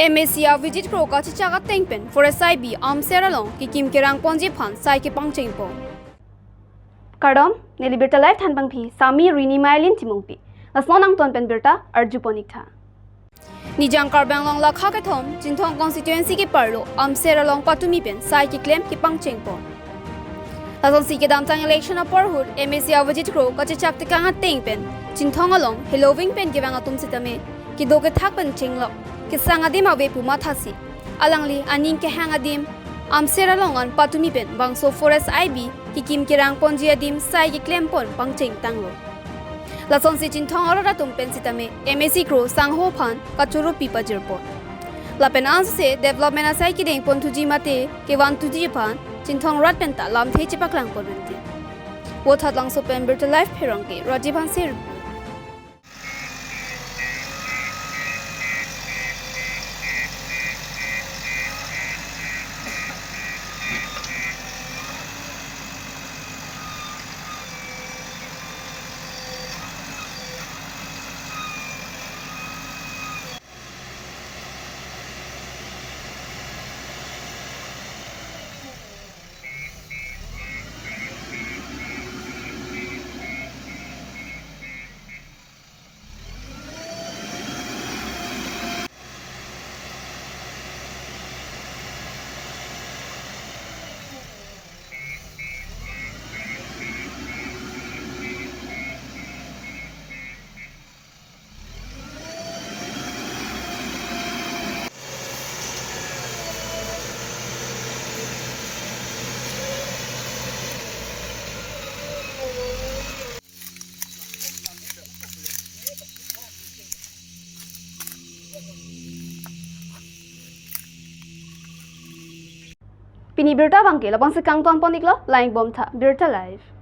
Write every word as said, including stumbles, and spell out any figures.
M A C Avijit Kro kachechak ateng pen Forest I B Amser along kekim kerang ponji aphan sai kepangcheng pon. Kardom, neli Birta Live thanpangphi, Sami Rini Mailin Timungpi. Lason angton pen birta arjupon iktha. Nijang Karbi Anglong lakha kethom, Chinthong constituency keparlo, Amser along patumi pen sai keklem kepangcheng pon. Lasonsi kedamtang election apor ahut, M A C Avijit Kro kachechak tekang ateng pen, Chinthong along heloving pen kevang atum sitame, kedo kethak pen chenglok, kesang adim ave pu mathasi, alangli aning kehang adim, Amser along an patumi pen bangso Forest I B kekim kerang ponji adim sai keklem pon pangcheng tanglo. Lasonsi Chinthong arat atum pen sitame M A C Kro sangho aphan kachurupi pajir pon. Lapen ansose development asai kedeng pon thuji mate kevan thuji aphan Chinthong rat pen ta lamthe chepaklang pon rinti. Vothatlangso pen Birta Live Pherangke, Rajiv Hanse report. Pini birta abangke labangsi kangton pon iklo, lang-ik bomtha, Birta Live.